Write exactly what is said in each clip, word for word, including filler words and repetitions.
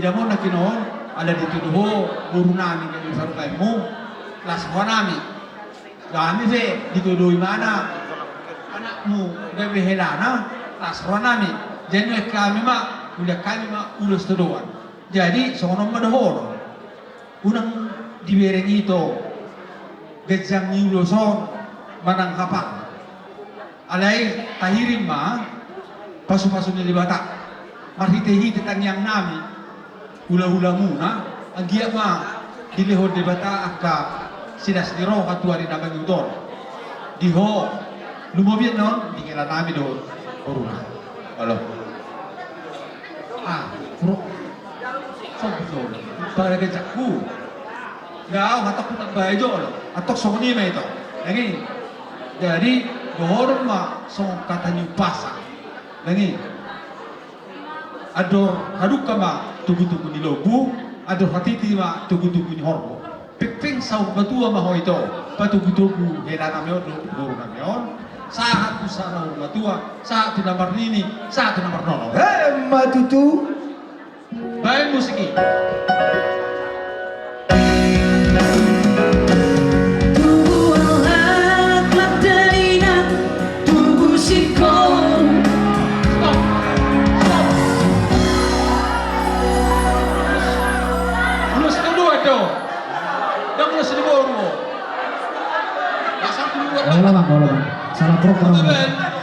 Ia molo nangkin on, ala dituduh ho boru nami gabe parumaenmu, las roha nami. Hami pe ditodoi ma anakmu gabe helana, las roha nami. Jadi nuaeng hami ma, ulaon hami ma ulos todoan. Jadi songon on ma dohonon. Unang dibereng ito ganjang ni ulos on manang hapal. Alai tahirim ma pasupasu ni Debata marhitehite tangiang nami, hulahulamuna, anggiat ma dilehon Debata angka silas ni roha tu ari na mangihut on. Di ho, lumobian on di hela nami dohot boruna. Olo. Ah, bro. Sobi jo. Pada ganjangku. Nga, ahu hatop ku tambai jo olo. Hatop songon i ma ito. Nang i. Jadi dohonon ma songon hata ni umpasa. Nang i. Andor hadungka ma togutogu ni lombu, andor hatiti ma togutogu ni horbo. Pengpeng saur matua ma ho ito, patogutogu hela nami on dohot boru nami on, sahat tu saur matua, sahat tu na marnini, sahat tu na marnono. Emma tutu. Baen musik i. Tubu anak Magdalena, tubu singkong. Stop. Stop. Ulos kedua dong. Dong ulos kedua dong. Masa kedua. Olo, Bang, olo, Bang. Salah program. Betul, Bang.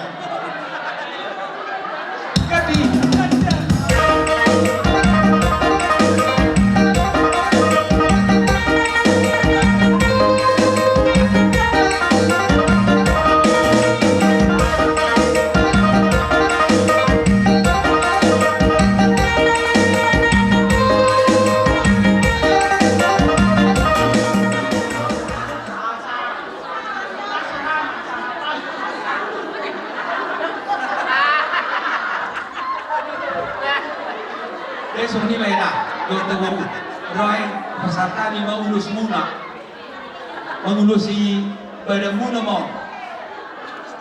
Jadi songon i ma hela, dohot boru. Ro, hupasahat hami ma ulosmuna. Mangulosi badanmuna ma on.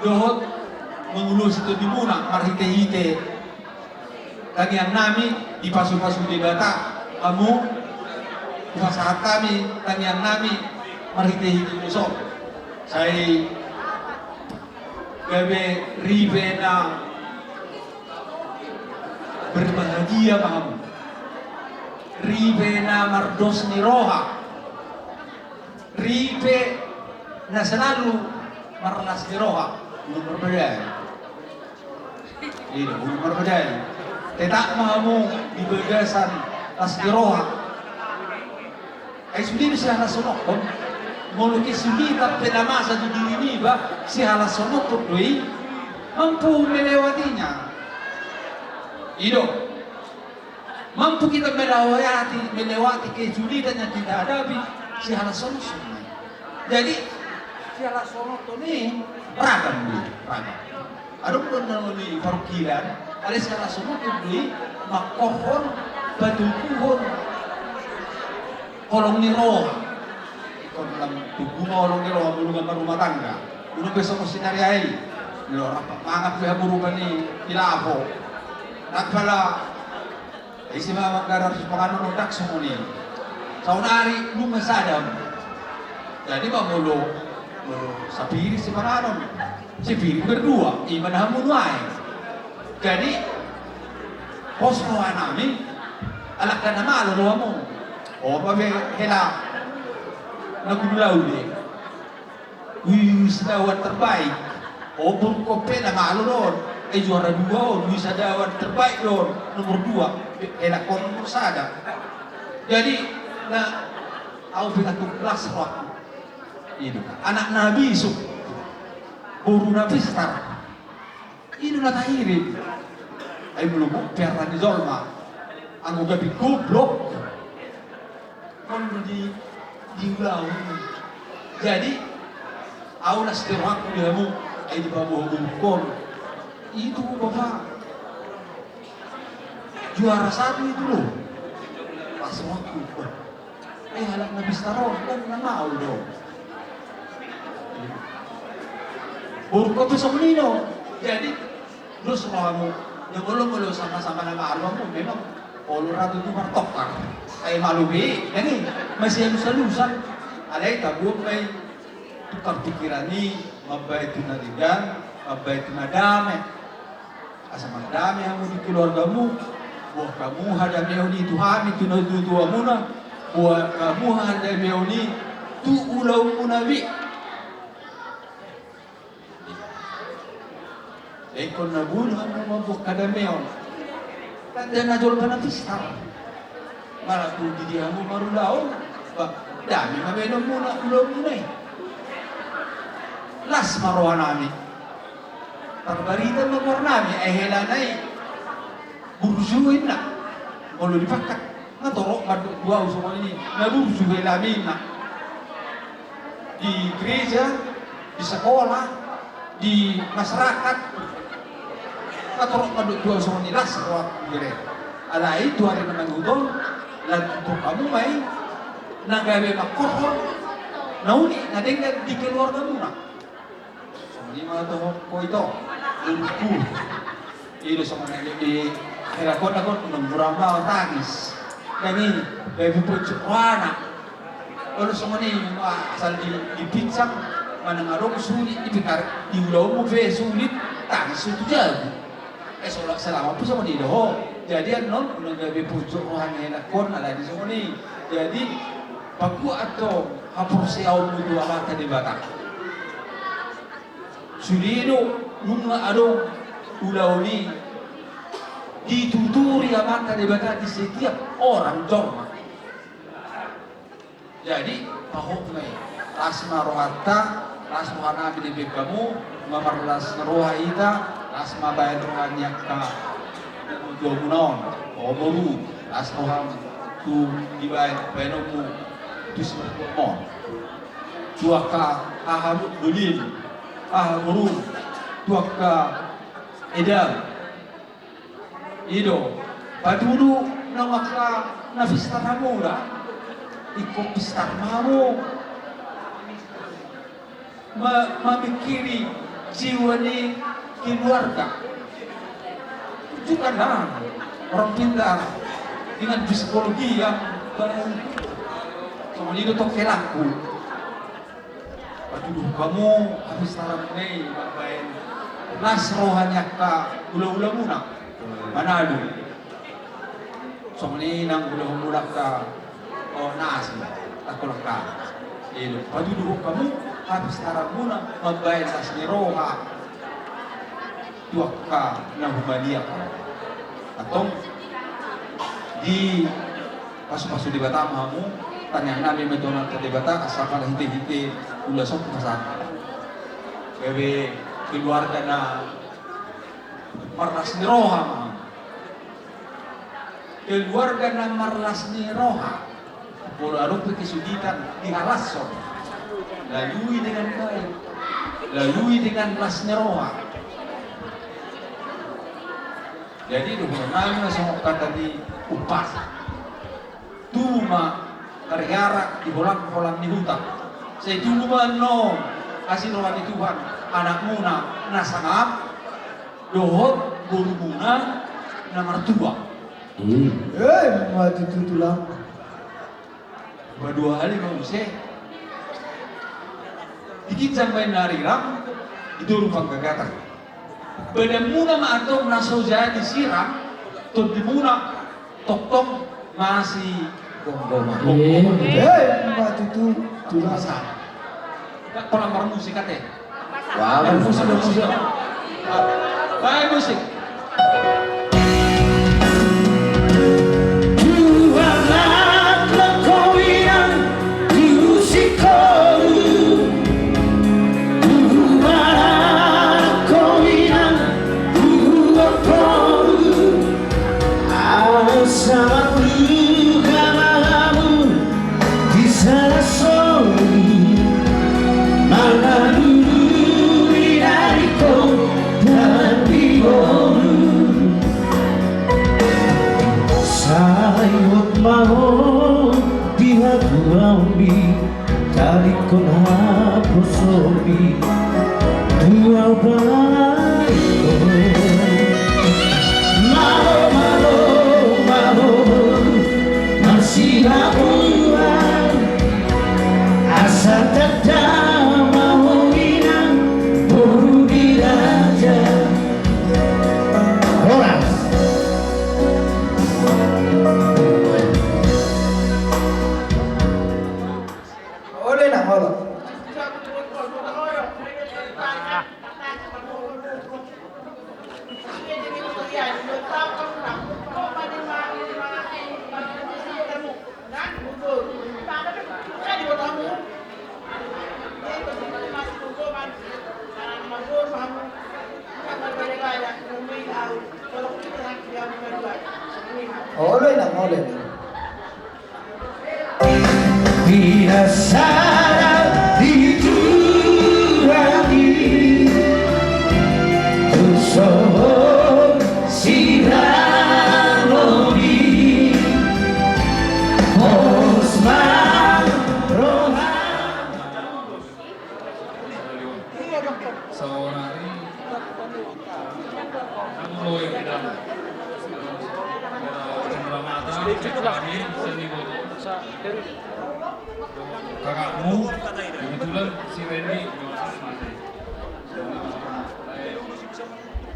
Dohot mangulosi tondimuna marhitehite tangiang nami, dipasupasu Debata hamu, hupasahat hami tangiang nami marhitehite ulos on. Sai gabe ripe na berbahagia ma hamu. Ripe na mardos ni roha. Ripe na selalu marlas ni roha. Unang marbadai. Iya, unang marbadai. Tetap ma hamu di bagasan las ni roha. Ai sude do sihalashonothon. Molo kesulitan pe na masa tu diri niba, sihalashonothon do i. Mampu melewatinya. I do. Mampu kita melewati, melewati kesulitan yang kita hadapi, sihalashonothon. Jadi sihalashonothon i ragam do, ragam. Adong do na di parungkilon, alai sihalashonothon do i mangkorhon, patubuhon holong ni roha. Ingkon lam tubu ma holong ni roha molo nga marumah tangga. Unang pe songon si Nariah i. Lo rap mangan pe hamu rupani di lapo. Ndang pala ise ma manggarar sipanganon on, ndang songon i. Saonari nunga sada. Jadi ma molo, molo sapiring sipanganon, sipiring berdua, i ma na hamu nuaeng. Jadi pos roha nami, alai angka na malo do hamu. O, babe hela na guru laude. Wis, wis dawan terbaik. O, borungkon pe na malo do on. E, juara dua on, wis dawan terbaik do on. Nomor dua. Hela on nomor sada. Jadi na, ahu pe na tung las rohangku. I do anak na bisuk, boru na pistar. I do na tahirim. Ai molo buk piaraan ni jolma, anggo gabe goblok, on do di, diulahon. Jadi ahu las do rohangku di hamu. Ai dipaboa borungkon. I do, Bapak. Juara satu itu loh. Pas waktu, wah. Eh, halak na pistar on, kan na maol do. Borungkon pe songon i do. Jadi, dos rohamu. Ya, molo, molo sama-sama na maol hamu, memang Olo ra tutu martongkar. Ai malo be, dang i, masialusalusan. Alai tabuan ma i, tukar pikiran i, mambaen tu na denggan, mambaen tu na dame. Asa mardame hamu di keluargamu, boan hamu hadameon i tu hami tu natuatuamuna, boan hamu hadameon i tu ulaonmuna be. Ingkon na bulu hamu mamboan hadameon. Tanda na jolma na pistar. Molo tung di dia hamu marulaon, ba, dame ma baenonmuna ulaonmuna i. Las ma rohanami. Tarbarita ma goarnami, ai helana i burju inna. Molo di pangkat, na torop mandok tu au songon i, na burju helami inna. Di gereja, di sekolah, di masyarakat, na torop mandok tu au songon i, las rohangku, bere. Alai tu ari na mangihut on, lanjutkan hamu ma i, na gabe mangkorhon na unik, na denggan di keluargamuna. Songon i ma dohononku ito, luluku. I do songon i, di hela kota on, unang mura ma tangis. Dang i, gabe ponjot rohana. Olo songon i ma, asal di, dipinsang, manang adong sulit, di pikar, di ulaonmu pe sulit, tangis so tu jabu. Eh, so, selama pe songon i do ho. Jadi annon, unang gabe ponjot roha ni hela kota, alai songon i. Jadi, pakuat do haporseaonmu tu Amanta Debata. Sude do nunga adong ulaon i dituturi Amanta Debata di setiap orang jolma. Jadi, pahot ma i. Las ma rohanta, las rohanami dibahen hamu, nunga marlas roha hita, las ma baen roha ni angka natuatuamuna on, ho boru, las roham tu dibaen, baenonmu tu si martuam on. Tu angka haha bolim, haha borum, tu angka edam. I do, patudu nang angka na pistar hamu da, ingkon pistar ma hamu. Ma-, mamingkiri jiwa ni keluarga. Tunjukkanlah orang pintar dengan psikologi yang baik. Songon i do tong helangku. Patuduhon hamu hapistaranmuna i mambaen las roha ni angka hulahulamuna Manado. Songon i nang hulahula angka, o, na asing, angka hulahula. I do, patuduhon hamu hapistaranmuna mambaen las ni roha tu angka na humaliang. Antong dipasupasu Debata ma hamu, tangiangnami ma tu Amanta Debata asa pala hitehite ulos on pasahat gabe keluarga na marlas ni roha ma hamu. Keluarga na marlas ni roha. Molo adong pe kesulitan, dihalashon. Lalui dengan baik. Lalui dengan las ni roha. Jadi, dohononnami ma songon hata ni umpasa. Tubu ma tariara di holang-holang ni huta. Sai tubu ma annon asi roha ni Tuhan, anakmuna na sangap, dohot borumuna na martua. Hmm. Eh, mati tutulang. Ba dua hali ma muse. Di ginjang ma inna arirang, di toru panggagatan. Badanmuna ma antong na so jadi sirang, tondimuna tongtong masi gomgoman. Eh, mati tutulang. Masa. Nggak pernah bermusik, kate. Wah, bermusik, bermusik. Baik, musik. Asa marluka ma hamu di sana soni, mangalului dari kota di boru. Sai hot ma ho di hatuaonmi, tarikkon haposomi tu ahu baen ho. Malo, malo, malo, Olo, inang, olo, inang. Pinasaran di Tuhan i, tu sohot sirangon i, pos ma roha. Saonari, nang lo yang bilang, Cendramata, Cendramata, seni foto. Kakakmu, kebetulan si Randy, mati.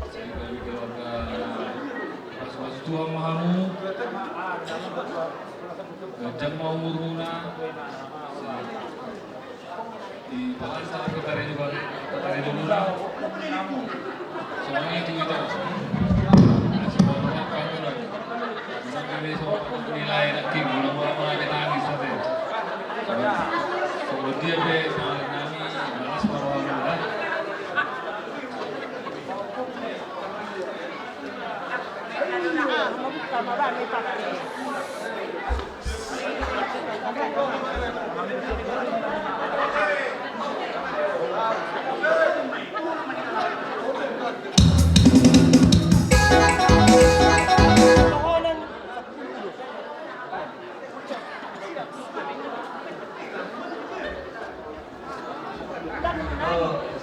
Sehingga keluarga, pas-pas tua mahamu, panjang ma umurmuna. Di palan salah ke Tarejo, Tarejo muna. Soalnya itu, itu. Masih mau makan kan. Bisa kami so nilai lagi, belum mau apa lagi tangis, tapi. Sama dia be, sama nami, malas mau apa.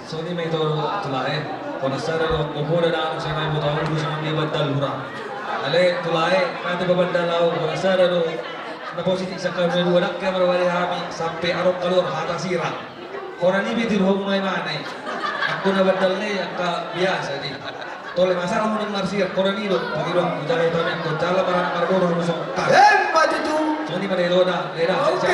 Songon i ma ito, Tulae. Hona sada do, gogo da dang sai ma iboto ahu songon dia bandal hura. Ale, Tulae, nanti babandal ahu, hona sada do. Na positif sangkap na dua, dang ke marbalik hami sampe adong kaluar hata sira. Hona nipi tiru hamu ma i mana i. Anggo na bandal na i angka biasa di. Tole masalah muna marsir, hona ni do, pagi do, jaga i pami anggo jala maranak marboru hamu songon. Emma tutu. Songon i ma da i do da, da i da. Oke.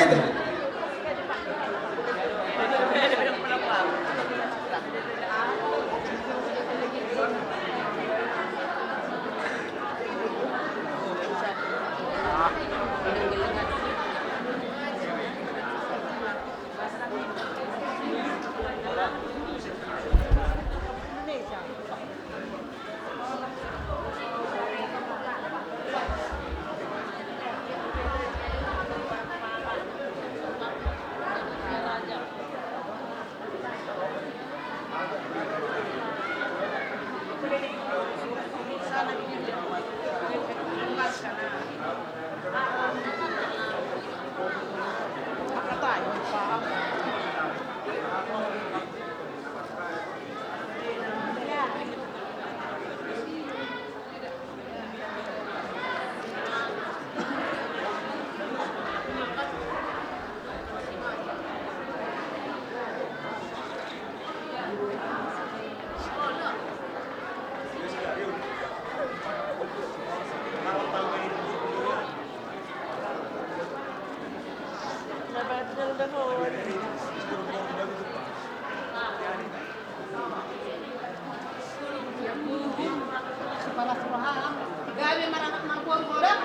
Gabe maranak marboru godang.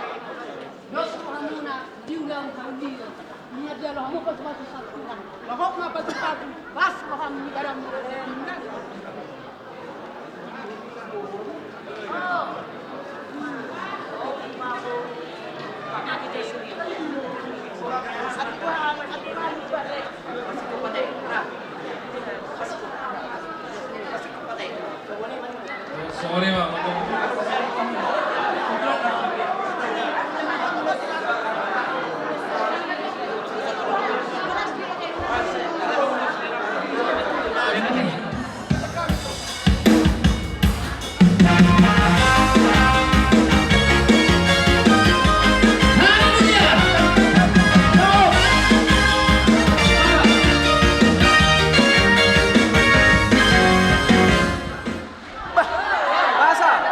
Dos rohamuna di ulaon haulian. Ia dia rohamu patu-patu satuan. Rohok ma patu-patu. Bas rohamu di dalam. Bah, basa.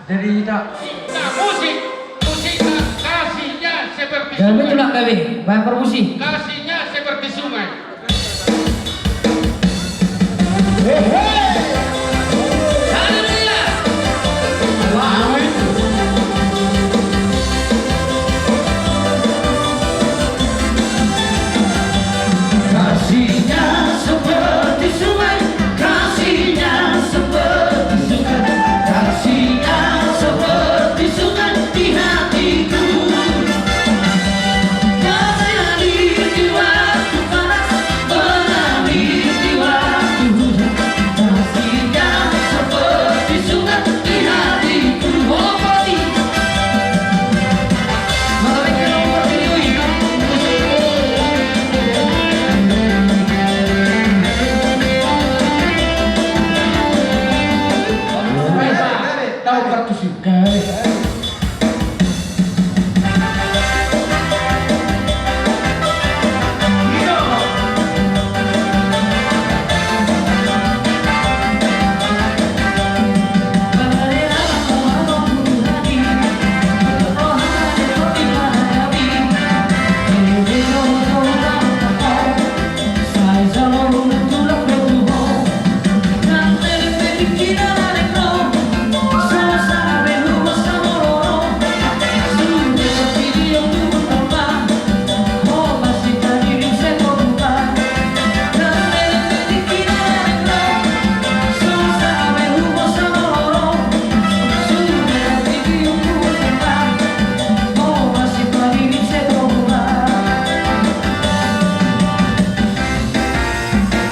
Jadi kita. Musik, musiknya, musiknya kasihnya seperti sungai. Gabe tulak gabe, bahan perkusi. Kasihnya seperti sungai. Hehe. Haleluya. Amin. Kasihnya seperti sungai, kasihnya seperti sungai, kasihnya seperti sungai di hatiku. Kasih di jiwa.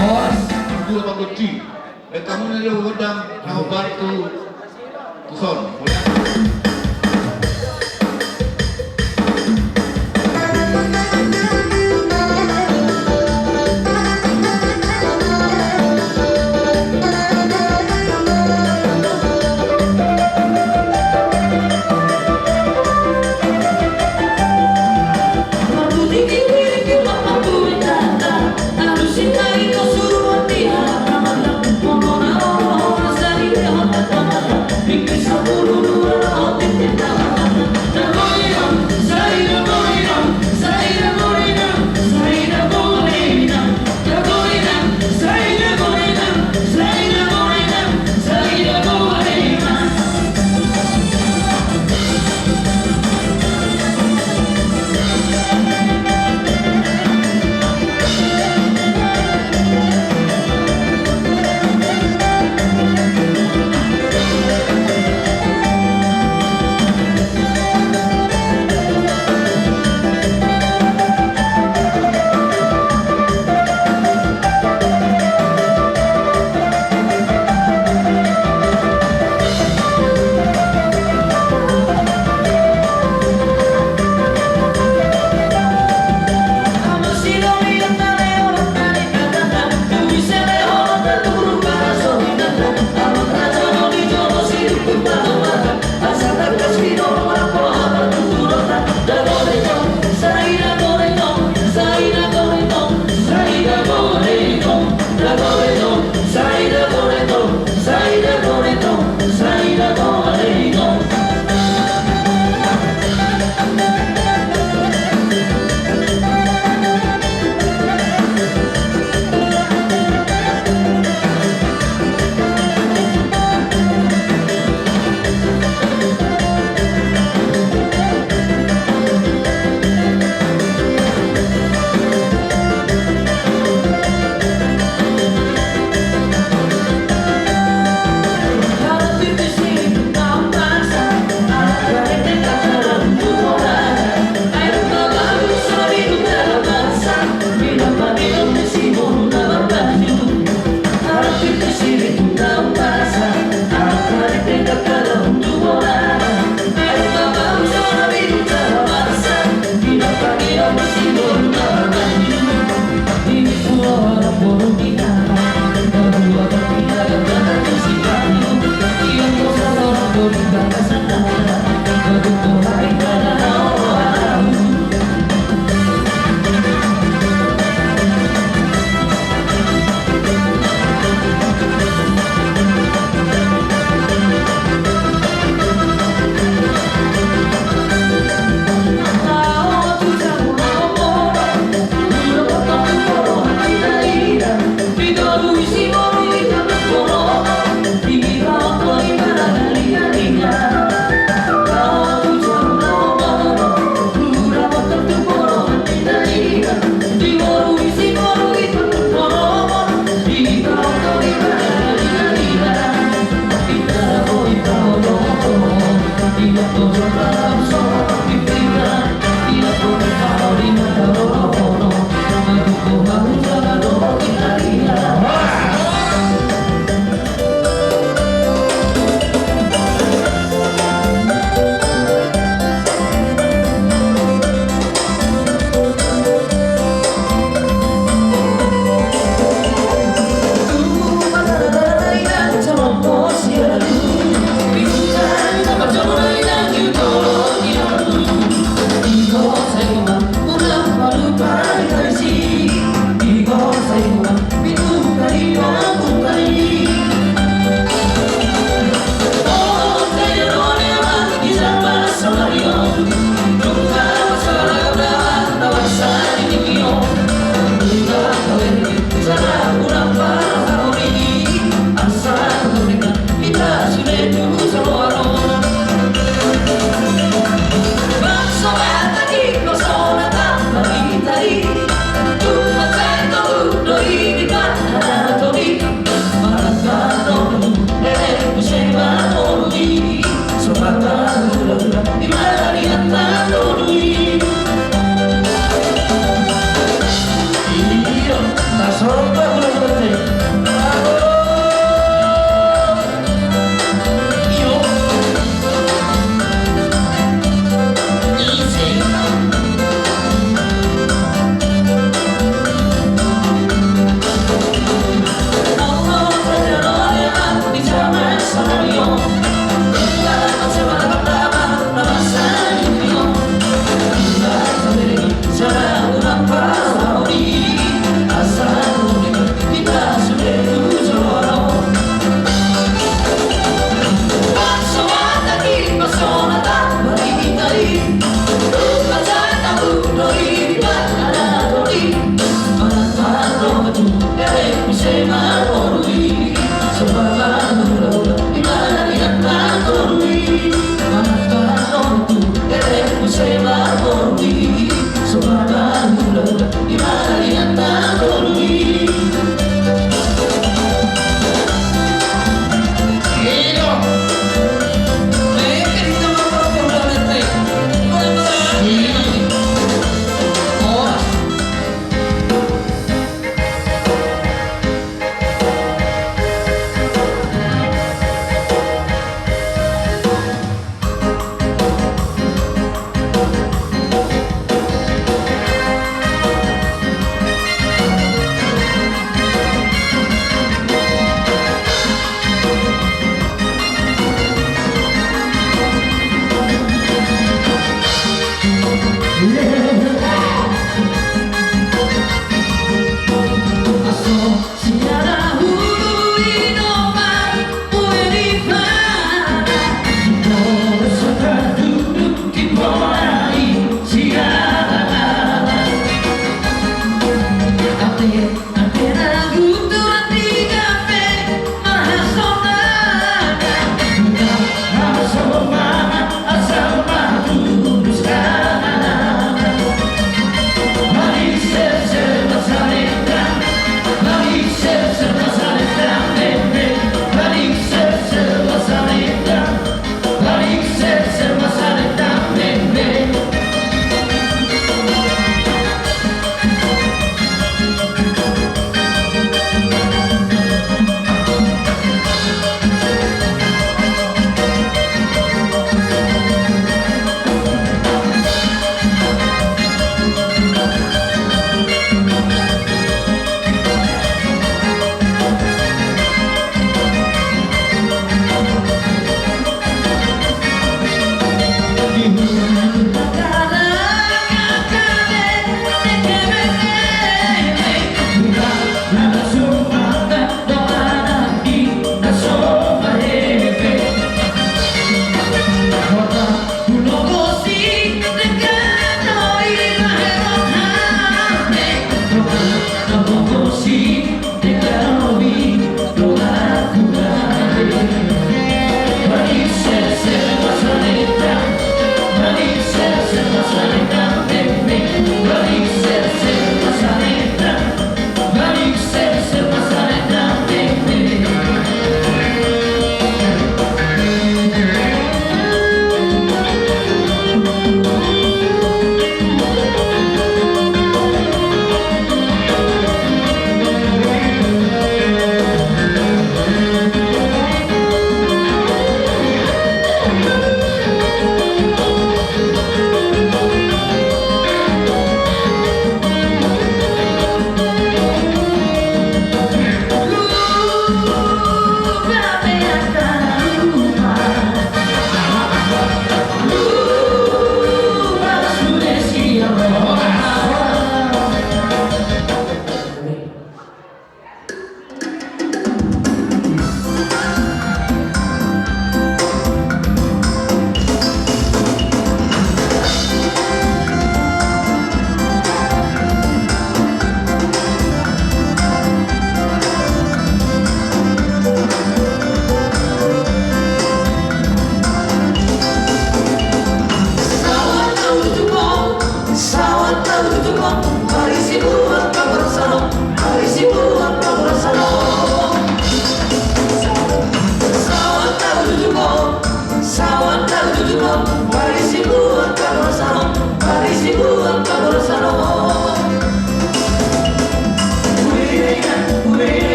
Horas, dua panggonci. Baen hamu na dua gondang na hombar tu, tu son.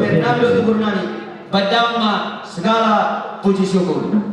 Bernardo Tuburnani. Baen damang ma segala puji syukur.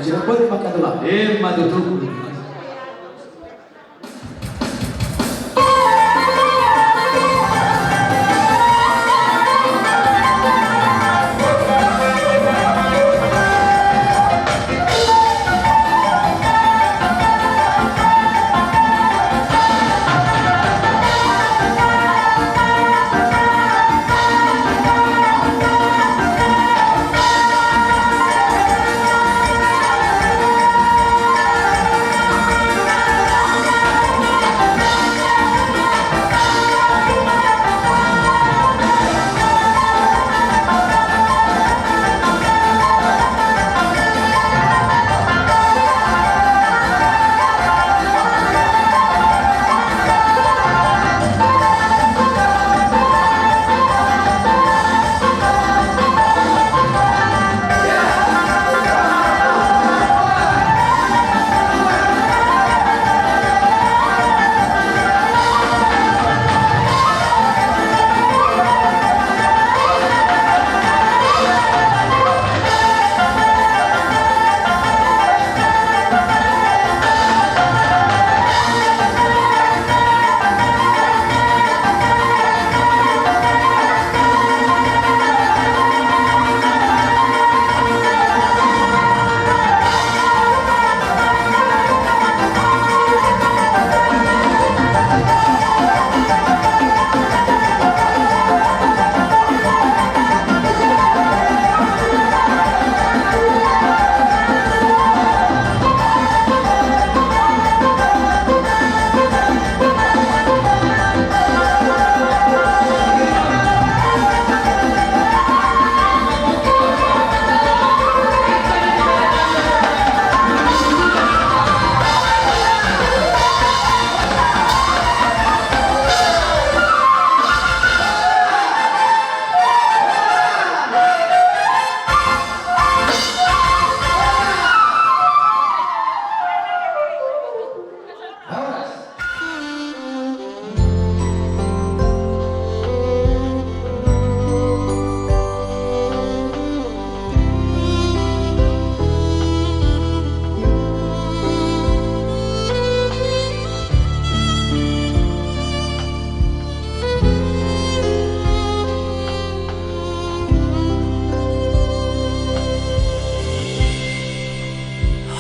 Sambut ma hatuaon. Ima tutu.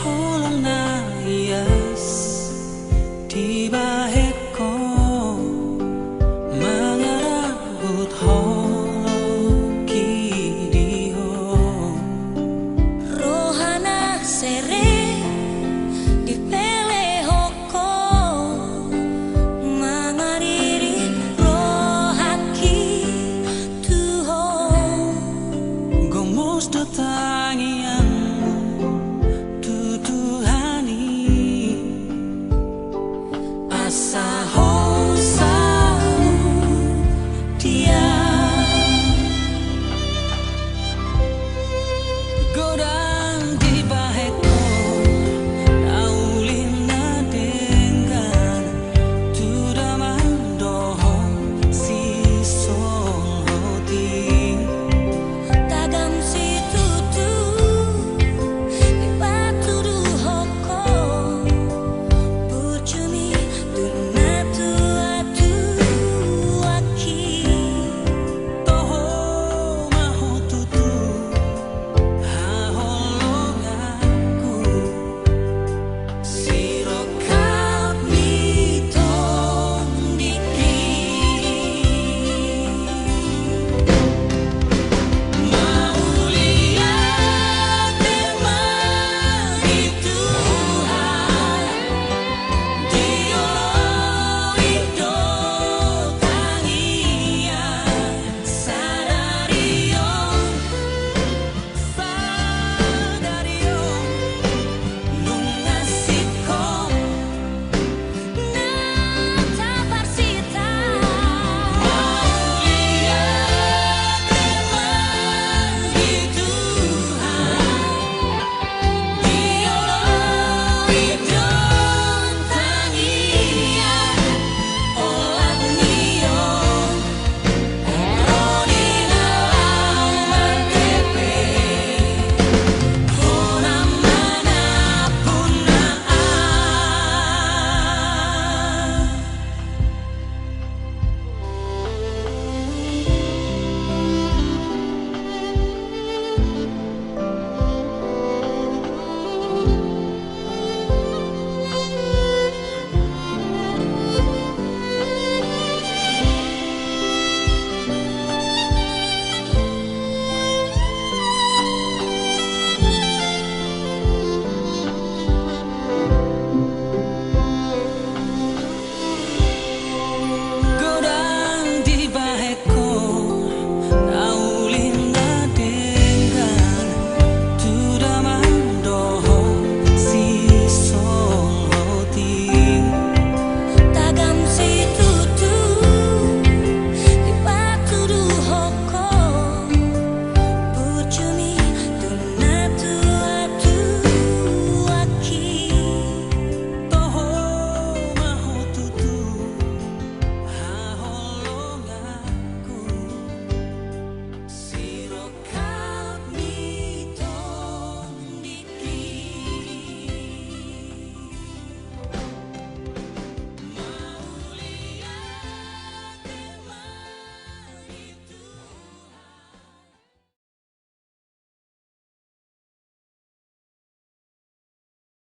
Holong na ias dibahen ho, mangarahut holong i di ho. Roha na serep dipelehon ho, mangariri rohangki tu ho. Gomos do tangiangmu tu Tuhan i, asa